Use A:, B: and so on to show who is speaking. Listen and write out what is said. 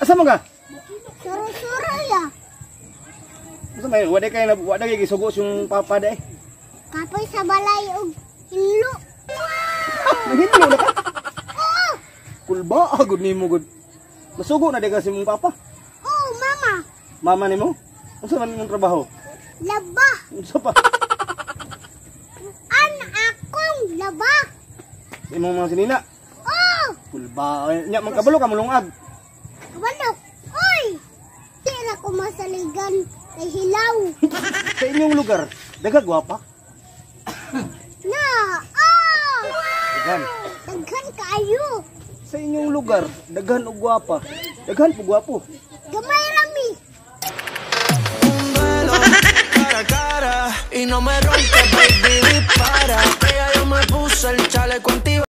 A: Asa mo ka?
B: Suro-suro ya.
A: Asa may wala kay na wala kay gisugo yung papa day.
B: Kapoy sa balay og hinlo.
A: Naghinlo na ka.
B: Oo.
A: Kulba gud nimo gud. Nasugo na di ka si mong papa.
B: Oo, mama.
A: Mama nimo? Unsa man imong trabaho?
B: Laba.
A: Unsa pa?
B: An akong laba.
A: Sa imong mga sinina.
B: Oo.
A: Kulba. Nya man kabalo ka mulungag.
B: Kabalok. Oy! Di ra ko masaligan kay hilaw.
A: Sa inyong lugar, daghang gwapa.
B: Na. Ah!
A: Daghan.
B: Daghan kaayo.
A: Sa inyong lugar, daghan og gwapa. Daghan po gwapo.
B: Gamay rami.
C: Un duelo cara a cara y no me ronques, baby, dispara. Que ya yo me puse el chaleco anti